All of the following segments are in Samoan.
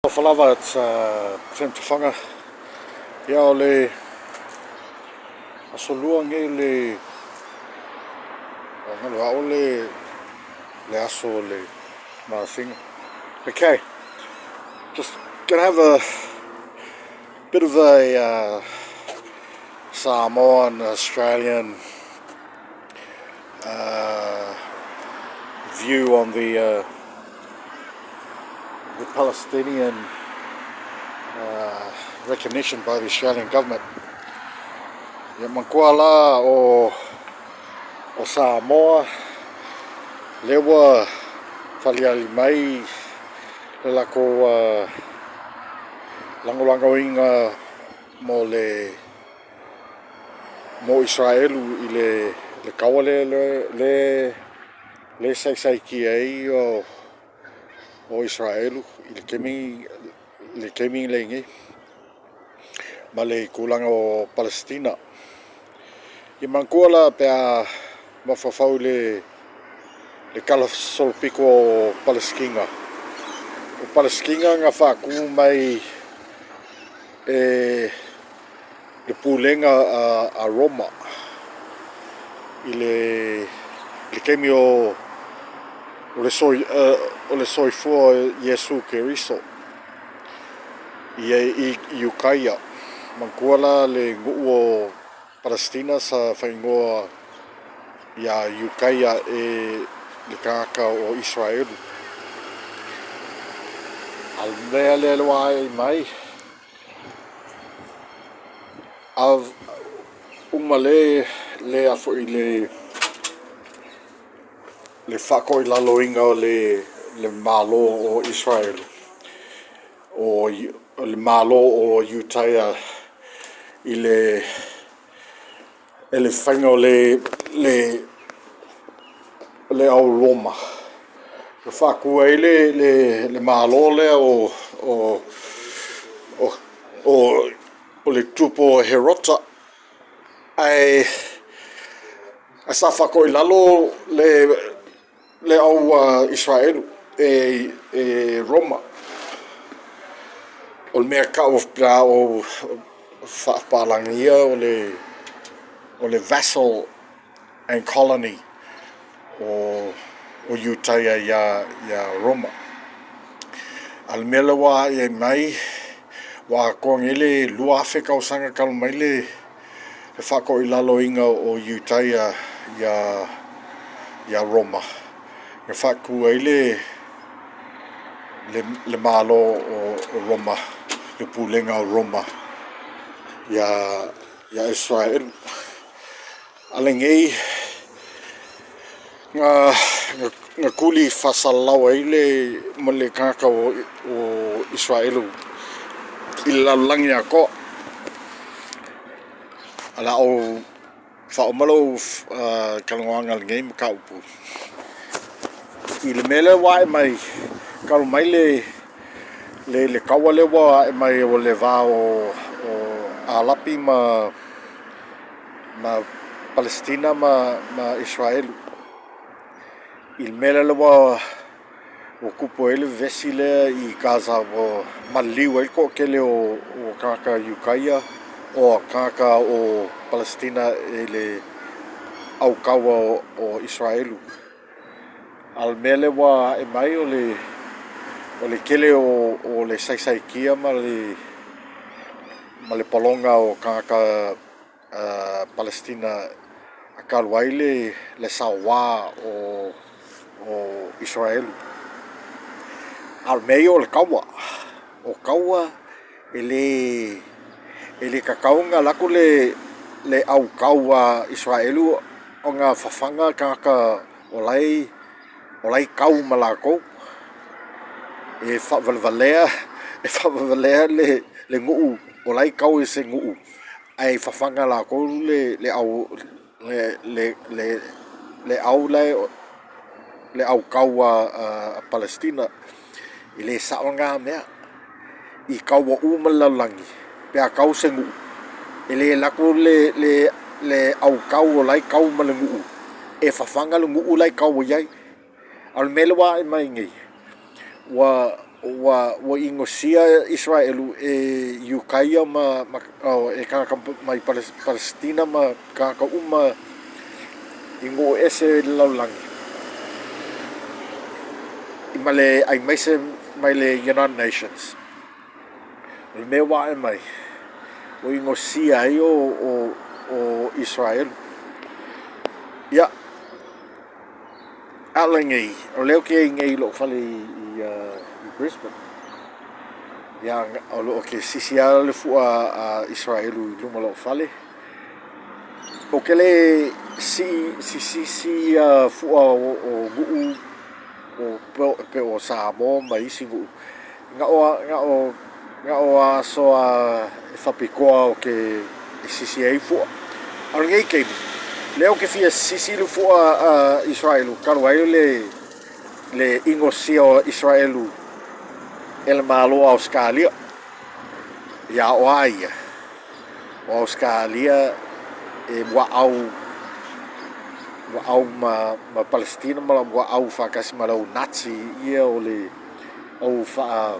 Alofa lava, it's Tim Tufaga. Ia o le aso lua nei le galo ao le le aso o le masina. Okay, just gonna have a bit of a Samoan Australian view on the Palestinian recognition by the Australian government. Ia manatua la o Samoa lea ua faliali mai le latou lagolagoina mo le mo Isaraelu i le taua lea lea saisaitia ai o Isaraelu i le taimi lenei ma le tulaga o Palesitina. Ia manatua la pe a mafaufau i le talasolopito o Palesitina. O Palesitina na faatu mai e le pulega a Roma i le taimi o le soifua o Iesu Keriso i Iutaia. Manatua la le nuu o Palesitina sa faaigoa ia Iutaia e le tagata o Isaraelu. A o le mea lea ua ae mai, uma le a foi le faatoilaloina o le Malo o Isaraelu, o le Malo o Iutaia i le faiga o le au Roma, na faatu ai le Malo lea o le tupu o Herota. Ae sa faatoilalo le au Isaraelu e Roma. O le mea e tau pe a ou faapapalagia o le vassal and colony o Iutaia ia Roma. A o le mea lea ua ae mai, ua atoa nei le 2,000 tausaga talu mai le faatoilaloina o Iutaia ia Roma, na faatu ai le Malo o Roma, le Pulega o Roma ia Isaraelu. A o lenei na tuli faasalalau ai le tagata o Isaraelu i le lalolagi atoa. O le a ou faauma lau talanoaga i lenei mataupu i le mea lea ua ae mai talu mai le taua lea ua ae mai o le va o Arapi ma Palesitina ma Isaraelu i le mea lea ua tupu ai le vevesi lea i Gaza ua maliliu ai le toatele o tagata Iutaia o tagata o Palesitina i le autaua o Isaraelu. A o le mea lea ua ae mai o le tele o le saisaitia ma le pologa o tagata Palesitina talu ai le saoa o Isaraelu. A o le mea ia o le taua. O taua e le tatau ona alu atu le autau a Isaraelu ona fafaga tagata o la e tau ma latou. E faavalevalea le nuu o la e tau i se nuu ae fafaga e latou le autau a Palesitina. E le sao lena mea. I taua uma le lalolagi, pe a tau se nuu, e le alu atu le autau o la e tau ma le nuu e fafaga le nuu la e tau ai. A o le mea lea ua ae mai nei, ua Ua ua inosia Iseraelu e Iukaia ma ma e kanaka mai Palesitina ma kanaka uma i nuu ese i le lalolagi i ma le aimaise mai le United Nations. O le mea ua ae mai, ua inosia ai o Iseraelu. Ia, a o lenei, o lea ou te i ai nei i lou fale i Brisbane. Ia, o lo o ke sisi lava le fua a Iseraelu i luma o lou fale. Ou te le sisisi fua o nuu o pei o Samoa ma isi nuu. Na o aso lava e faapitoa ou te sisi ai fua. A o lenei taimi, lea ou te fia sisi le fua a Isaraelu talu ai le inosia o Isaraelu e le Malo o Ausetalia. Ia o a ia? O Ausetalia e muaau muaau ma Palesitina ma muaau faatasi ma le au Nazi ia o le au faa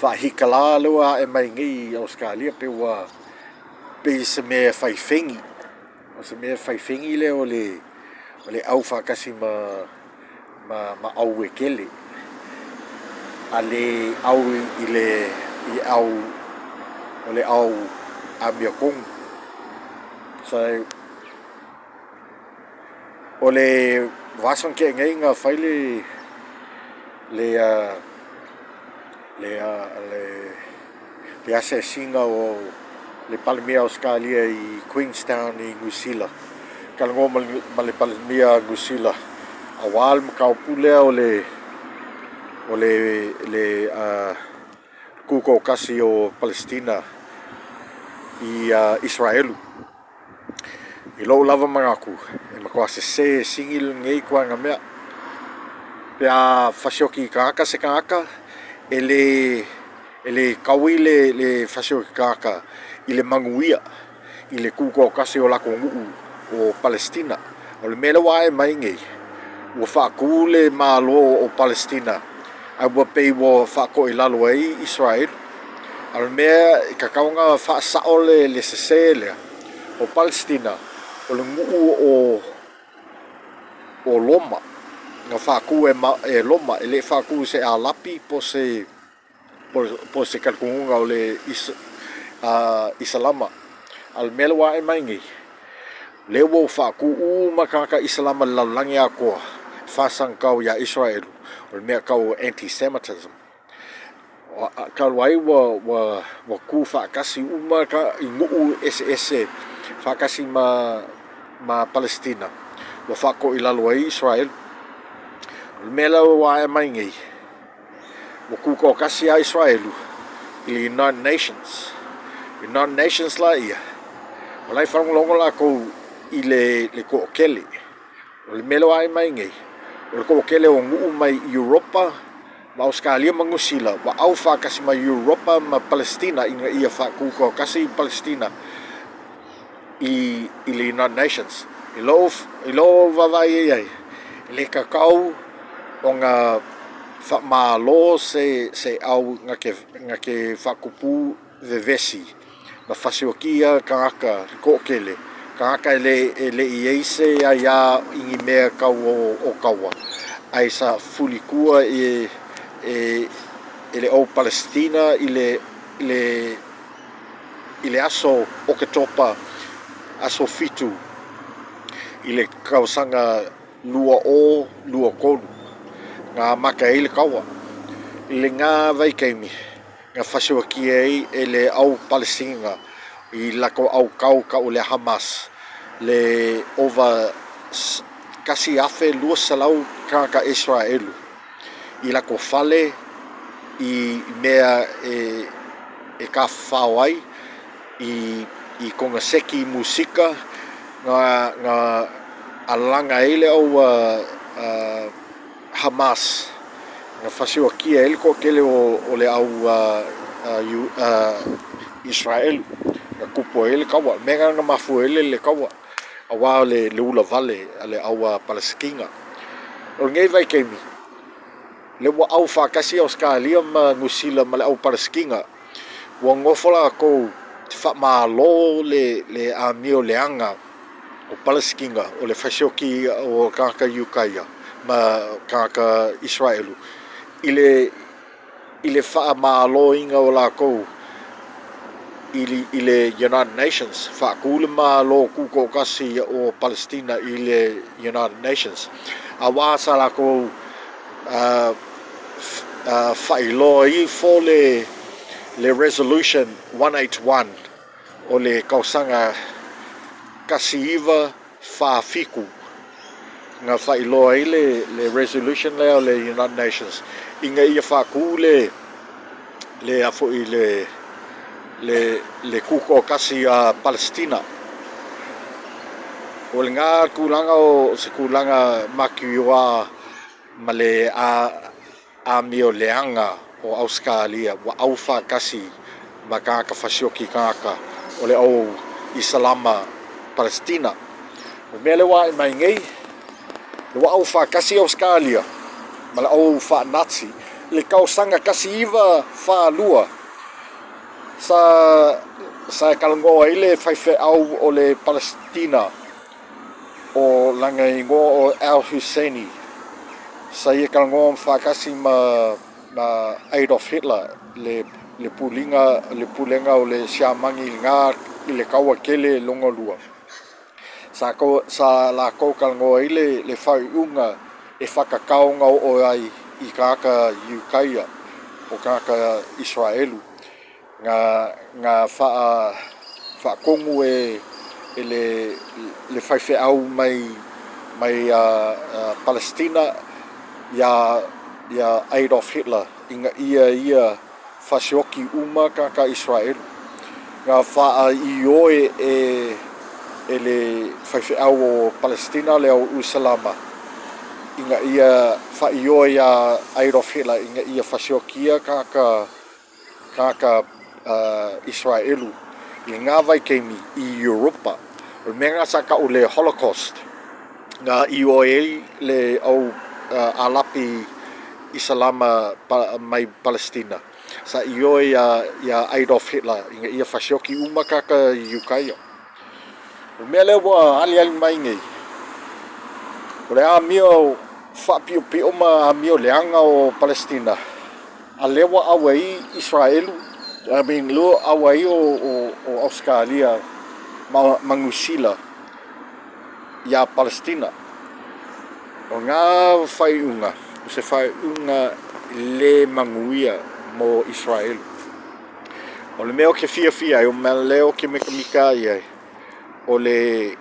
faahikalā lea ua ae mai nei i Ausetalia pei ua pei se mea e fai fegi. O se mea e fai fegi lea o le au faatasi ma au e tele. A le au i le i au o le au amiotonu. So, o le vaiaso na tea nei na fai le le le le asiasiga o le Palemia o Ausetalia i Queenstown i Niu Sila, talanoa ma le Palemia o Niu Sila aua le mataupu lea o le o le le tutoatasi o Palesitina i Isaraelu. I lou lava manatu, e matua sese sini lenei ituaiga mea. Pe a fasioti tagata se tagata, e le taui le fasioti tagata i le manuia, i le tutoatasi o latou nuu o Palesitina. O le mea lea ua ae mai nei, ua faatu le Malo o Palesitina, ae ua pei ua faatoilalo ai Isaraelu. A o le mea e tatau ona faasao le sese lea, o Palesitina o le nuu o Roma, na faatu e Roma, e le i faatu e se Arapi po o se talitonuga o le Isalama. A o le mea lea ua ae mai nei, lea ua faatu uma tagata Isalama i le lalolagi atoa e faasagatau ia Isaraelu, o le mea e tau o anti-Semitism. Talu ai ua tu faatasi uma i nuu eseese faatasi ma Palesitina, ua faatoilalo ai Isaraelu. O le mea lea ua ae mai nei, ua tutoatasi lava Isaraelu i le United Nations. United Nations la ia, o la e faalogologo latou i le toatele. O le mea lea ua ae mai nei, o le toatele o nuu mai Europa ma Ausetalia ma Niu Sila ua au faatasi ma Europa ma Palesitina ina ia faatutoatasi Palesitina i le United Nations. I lou vaavaai i ai, e le tatau ona faamalo se au na te faatupu vevesi ma fasiokia tagata toatele, tagata e le i i ai se aia i ni mea tau o taua, ae sa fulitua e le au Palesitina i le aso Oketopa aso 7 i le tausaga 2023 na amata ai le taua. I lena vaitaimi, na fasiokia ai e le au Palesitina i latou autau tau o le Hamas le ova 1,200 tagata Iseraelu i latou fale i mea e tafafao ai i koneseti musika na alaga ai le au Hamas na fasiokia ai le toatele o le au Iseraelu na tupu ai le taua. O le mea lena na mafua ai le taua aua le ulavale a le au Palesitina. O lenei vaitaimi. Lea ua au faatasi Ausetalia ma Niu Sila ma le au Palesitina, ua nofo latou faamalo le amio leaga o Palesitina, o le fasioki o tagata Iutaia ma tagata Isaraelu i le faamaloina o latou i le United Nations, faatu le Malo Tutoatasi o Palesitina i le United Nations, aua sa latou faailoa ifo le Resolution 181 o le tausaga 1947, na faailoa ai le resolution lea o le United Nations ina ia faatu le a foi le tutoatasi a Palesitina. O lena tulaga o se tulaga matuioa ma le amio leaga o Ausetalia ua aufaatasi ma tagata fasioki tagata o le au Isalama Palesitina. O le mea lea ua ae mai nei, ua aufaatasi Ausetalia ma le au faa-Nazi i le tausaga 1942, sa talanoa ai le faifeau o le Palesitina o lana igoa o Al Husseini, sa ia talanoa faatasi ma Adolf Hitler, le puliga le pulega o le Siamani i lena i le taua tele lona lua. Sa latou talanoa ai le faaiuga e whakakao ona oo ai i tagata Iutaia po tagata Isaraelu na faatonu e le faifeau mai Palesitina ia Adolf Hitler ina ia fasioki uma tagata Isaraelu. Na faaioe e le faifeau o Palesitina le au Isalama ina ia faaioe ia Adolf Hitler ina ia fasiokia tagata Isaraelu i lena vaitaimi i Europa. O le mea lena sa tau le Holocaust, na ioe ai le au Alapi Isalama mai Palesitina, sa ioe ia Adolf Hitler ina ia fasioki uma tagata Iutaia. O le mea lea ua aliali mai nei, o le amio faapiopio ma amio leaga o Palesitina, a lea ua au ai Isaraelu, I mean, lea ua au ai o Ausetalia ma Niu Sila ia Palesitina. O ngā faaiuga, o se faaiuga le manuia mo Isaraelu. O le mea ou te fiafia ai, o le mea lea ou te mitamita ai ai, o le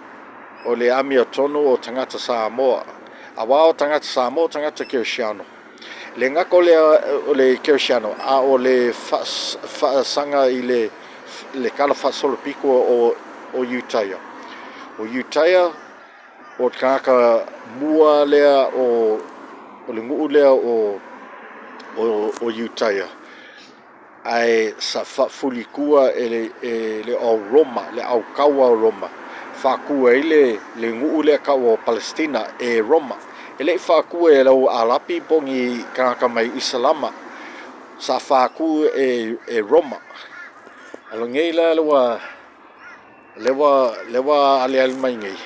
amiotonu o tagata Samoa. Aua o tagata Samoa o tagata kerisiano. Le gata o le kerisiano, a o le faasaga i le tala faasolopito o Iutaia. O Iutaia, o le tagata mua lea o le nuu lea o Iutaia, ae sa faafulitua e le au Roma, le au taua o Roma, faatu ai le nuu lea tau o Palesitina e Roma. E le i faatu e lau Alapi po o ni tagata mai Isalama, sa faatu e Roma. A o lenei la lea ua aliali mai nei,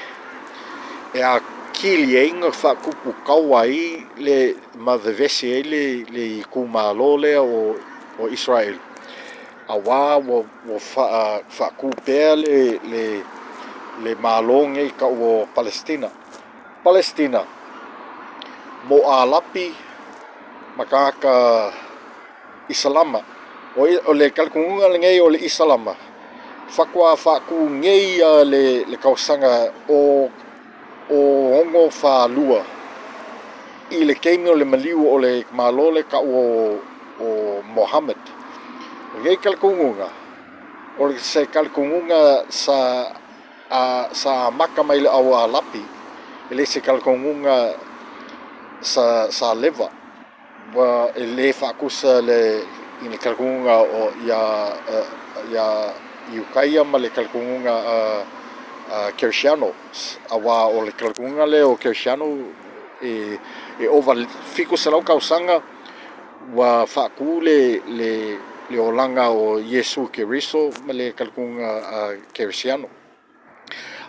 e atili ai ona faatupu taua ai le ma vevesi ai le itumalo lea o Isaraelu, aua ua faatu pea le Malo nei tau o Palesitina. Palesitina mo Alapi ma tagata Isalama. O le talitonuga lenei o le Isalama, faatoa faatu nei ia le tausaga o 642 i le taimi o le maliu o le Malo le tau o Mohammed. O lenei talitonuga, o se talitonuga sa amata mai le au Alapi, e le se talitonuga sa leva. Ua e le faatusa i le talitonuga o ia Iutaia ma le talitonuga a Kerisiano, aua o le talitonuga lea o Kerisiano e ova 700 tausaga. Ua faatu le olaga o Iesu Keriso ma le talitonuga a Kerisiano.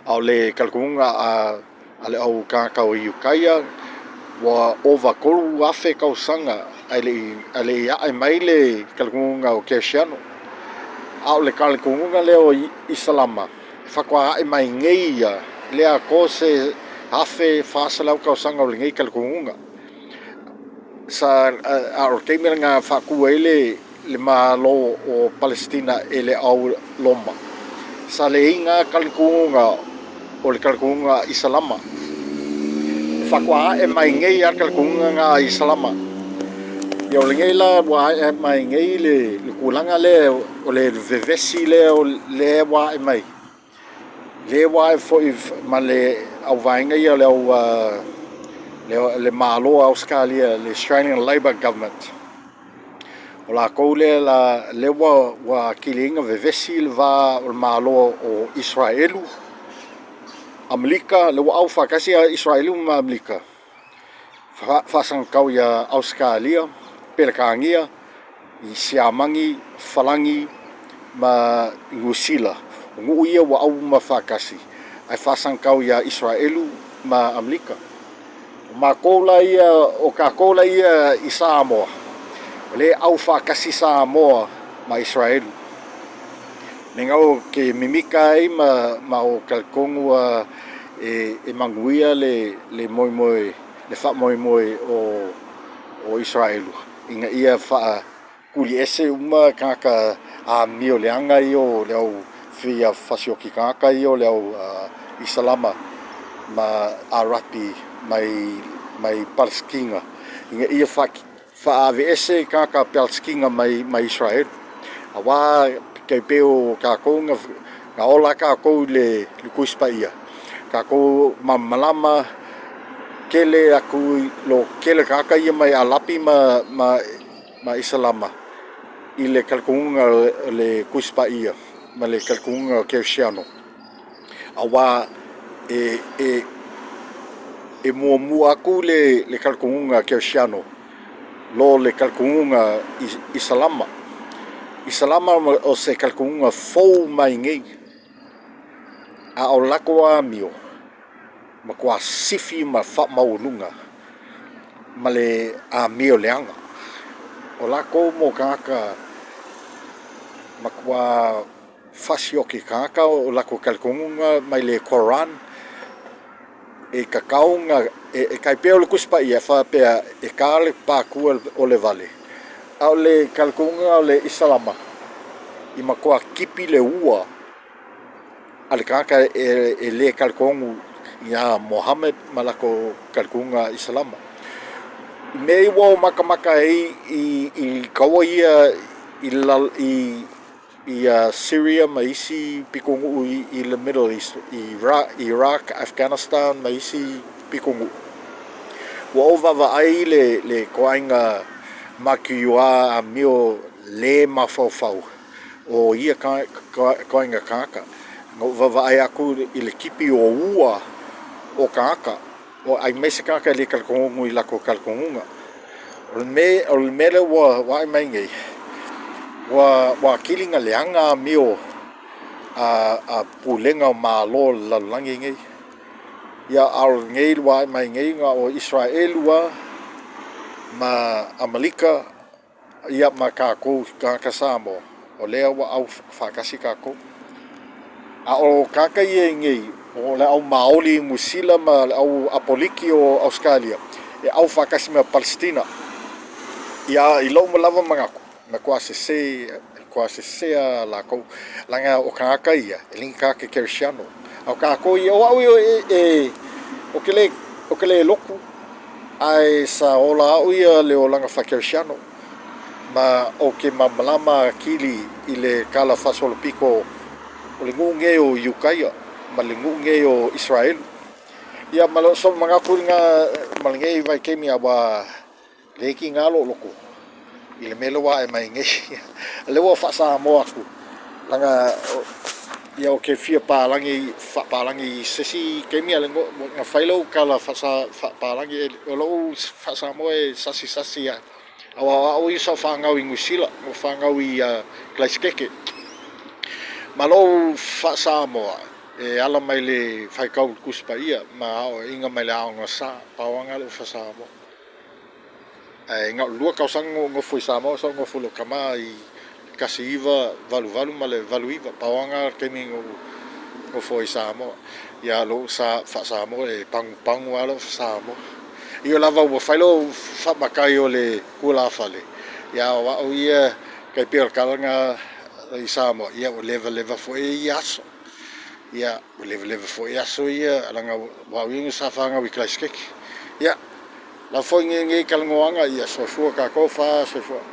A o le talitonuga a le au tagata o Iutaia, ua ova 3,000 tausaga ae le i ae mai le talitonuga o Kerisiano. A o le talitonuga lea o Isalama, faatoa ae mai nei ia, e le atoa se 1400 tausaga o lenei talitonuga. Sa a o le taimi lena na faatu ai le Malo o Palesitina e le au Roma, sa leai na talitonuga o le talitonuga Isalama. E faatoa ae mai nei lava le talitonuga lena Isalama. Ia o lenei la ua ae mai nei le tulaga lea o le vevesi lea o lea ua ae mai, lea ua ae foi ma le auvaega ia o le au le Malo o Ausetalia, le Australian Labor Government. O latou lea la lea ua atili ai ona vevesi le va o le Malo o Isaraelu, Amerika, lea ua aufaatasi Isaraelu ma Amerika, faasagatau ia Ausetalia, Peretania, i Siamani, Falani ma Niu Sila. O nuu ia ua au uma faatasi ae faasagatau ia Isaraelu ma Amerika. O matou la ia, o tatou la ia i Samoa, o lea e aufaatasi Samoa ma Isaraelu. Mea ou te mimita ai ma ou talitonu e manuia le moemoe, le faamoemoe o Isaraelu ina ia tuliese uma tagata amio leaga ia o le au fia fasioti tagata ia o le au Isalama ma Arapi mai Palesitina ina ia faaveese tagata Palesitina mai Isaraelu. Aua tai pei o tatou na ola tatou i le Tusi Paia, tatou malamalama tele atu i lo tele tagata ia mai Arapi ma Isalama i le talitonuga o le Tusi Paia ma le talitonuga o Kerisiano, aua e muamua atu le talitonuga Kerisiano lo le talitonuga Isalama. Isalama o se talitonuga fou mai nei, a o latou amio, matua sifi ma faamaualuga ma le amio leaga. O latou mo tagata matua fasioti tagata, o latou talitonuga mai le Koran, e tatau ona e tai pei o le Tusi Paia e faapea e ta le patu o le vale, a o le talitonuga o le Isalama, i matua tipi le ua a le tagata e le talitonu ia Mohammed ma latou talitonuga Isalama. I mea ia ua ou matamata ai i taua ia i Syria ma isi pitonuu i le Middle East, i Iraq, Afghanistan ma isi pitonuu, ua ou vaavaai i le ituaiga matiua amio le mafaufau o ia ituaiga tagata. Na ou vaavaai atu i le tipi o ua o tagata, aemaise tagata e le talitonu i latou talitonuga. O le mea lea ua ae mai nei, ua atili ona leaga amio a pulega o Malo o le lalolagi nei. Ia, a o lenei ua ae mai nei, na o Isaraelu lava ma Amerika ia ma tatou tagata Samoa, o lea ua au faatasi tatou. A o tagata ia i inei, o le au Maoli i Niu Sila ma le au Apoliki o Ausetalia, e au faatasi ma Palesitina. Ia, i lou lava manatu, matua sese, matua sese lava latou, leaga o tagata ia, e le ni tagata kerisiano. A o tatou ia, o au ia ou te le lotu, ae sa ola au ia le olaga faa-kerisiano, ma ou te malamalama atili i le tala faasolopito o le nuu nei o Iutaia ma le nuu nei o Isaraelu. Ia ma sou manatu lena ma lenei vaitaimi, aua le tiga lou loto i le mea lea ua ae mai nei. O lea ua faa-Samoa atu, leaga ia ou te fia palagi, faapalagi i se isi taimi, ae na fai lau tala faapalagi, o lou faa-Samoa e sasisasi lava. Aua o a'u ia sa ou fanau i Niu Sila, na ou fanau i Karaisiteke. Ma lou faa-Samoa, e ala mai le faitau i le Tusi Paia ma aoaiga mai le Aoga Sa, pau lava lena o lou faa-Samoa. Ae na o le 2 tausaga na ou nofo i Samoa, sa ou nofo i lou tama i le 1988 ma le 89, pau lava lena o le taimi na ou nofo ai i Samoa. Ia lou faa-Samoa e pagupagu lava lou faa-Samoa. E ui lava ua fai lou faamatai o le tulafale, ia o au ia tai pei o le tala lena i Samoa, ia ua levaleva foi ia aso. Ia ua levaleva foi aso ia leaga o au ia sa fanau i Karaisiteke. Ia lafo i inei lenei talanoaga, ia soifua tatou, fa soifua.